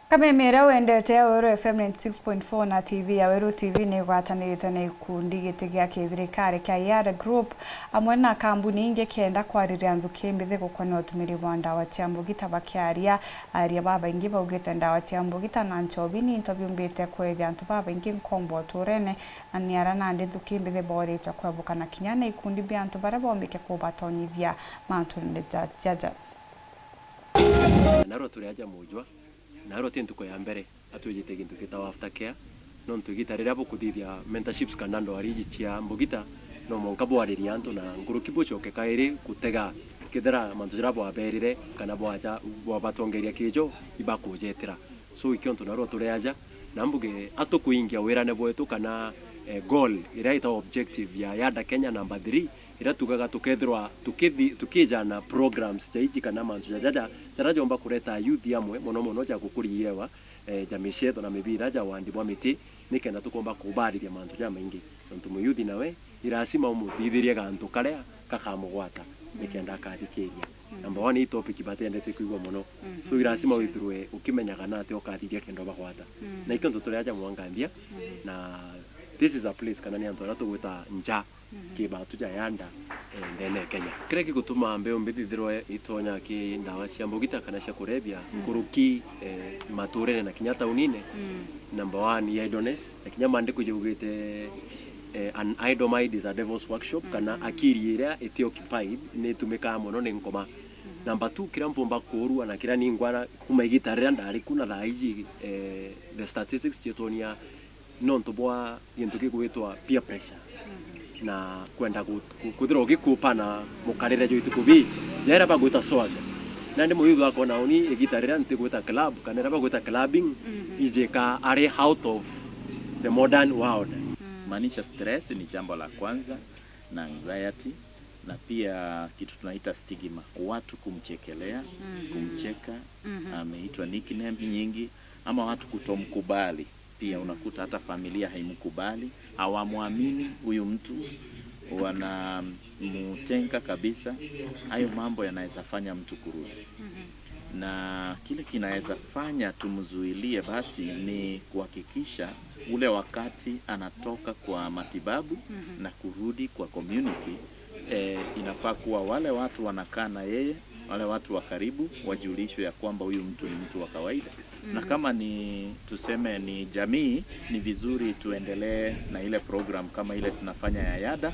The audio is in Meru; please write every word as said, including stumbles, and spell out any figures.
Kameme iria wendete ya Weru F M ninety six point four na T V ya Weru T V ni igwatanirite na ikundi giti gia kithirikari kia Yada Group amwe na kambuni ingi kenda kwariria nthuki mbithi gukonia utumiri bwa ndawa cia mbugita bakiaria. Aria babaingi baugite ndawa cia mbugita na nchobi ni into biumbite kwethia antu babaingi nkombo uturene, na ni aria nandi nthuki mbithi boritwe kwebuka na kinya na ikundi bia antu baria bombike kubatonyithia mantune ja jaja. Narua turi aja mujwa, narua ti ntuku ya mbere atwijite gintu gitawa aftercare, nontu igita riria bukuthithia mentorships kana ndwari iji cia mbugita, no mwanka bwaririe antu na nkuruki bucoke kairi gutega kethira mantu jaria bwaberire kana bwaja bwabatongeria kijo ibakujetera. So ikio ntu narua turi aja, na mbuge atukuingia wirane bwetu kana eh, goal iria itawa objective ya Yada Kenya number three, iria tugaga tukethirwa tukithi- tukijana programs ja iji kana mantu ja jaja jaria jomba kureta youth amwe mono mono ja gukuria irewa eh, ja micetho na mibira ja wandi bwa miti, nikenda tukomba kubariria mantu jamaingi. Nontu muyuthi nawe irasima umuthithirie gantu karia gakamugwata nikenda akathikiria. Number one, ii topic batendete kwigua mono. So irasima withirwe ukimenyaga na atia ukathithia kenda ubagwata. Na ikio ntu turi aja mwanganthia, na this is a place kana ni antu aria tugwita nja ki batu ja Yada eh, ndene ya Kenya. Kiria gigutuma mbeu mbi thithirwe itonya ki ndawa cia mbugita kana cia kurebia nkuruki eh, maturene na kinya taunine, number one, i idleness, na kinya maandiko jaugite eh, an idle mind is a devil's workshop, kana akiri iria iti occupied ni itumikaa mono ni nkoma. Number two, kiria mpumba kuurua na kiria ningwa kuma igita riria ndari ku na thaa iji, eh, the statistics cietwonia nontu bwa gintu gigwitwa peer pressure na kwenda ku- ku- kwithirwa ugikupa na mukarire jwa ituku bii jaira bagwita swag. Nandi muyuthu akona uni igita riria ntigwita club kana iria bagwita clubbing, ijika ari out of the modern world. Maanisha stress ni jambo la kwanza, na anxiety, na pia kitu tunaita stigma, watu kumchekelea, kumcheka, ameitwa nickname nyingi, ama watu kutomkubali. Pia unakuta hata familia haimkubali, hawamwamini huyu mtu, wanamutenga kabisa. Hayo mambo yanaweza fanya mtu kurudi. Na kile kinaweza fanya tumzuilie basi ni kuhakikisha ule wakati anatoka kwa matibabu na kurudi kwa community, eh, inafaa kuwa wale watu wanakaa na yeye, wale watu wa karibu wajulishwe ya kwamba huyu mtu ni mtu wa kawaida. Na kama ni, tuseme, ni jamii, ni vizuri tuendelee na ile program kama ile tunafanya ya Yada.